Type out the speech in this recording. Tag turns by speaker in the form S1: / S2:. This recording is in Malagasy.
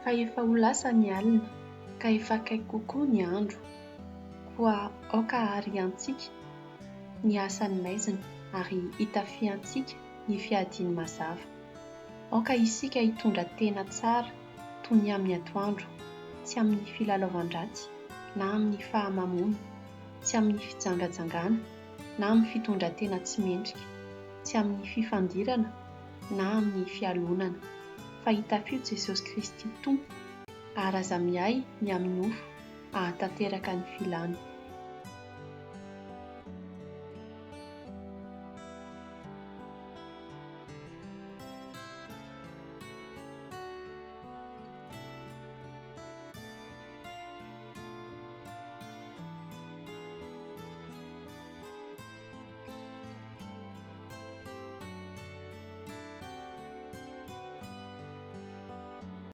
S1: Fa efa ho lasa ny alina, ka efa akaiky kokoa ny andro. Koa aoka hahariantsika ny asan'ny maizina, ary hitafiantsika ny fiadiany mazava. Aoka isika hitondra tena tsara toy ny amin'ny atoandro, tsy amin'ny filalaovan-dratsy, na amin'ny fahamamoana, tsy amin'ny fijangajangana, na amin'ny fitondran-tena tsy mendrika, tsy amin'ny fifandirana, na amin'ny fialonana, fa hitafio Jesosy Kristy Tompo, ary aza miahy ny amin'ny nofo hahatanteraka ny filany.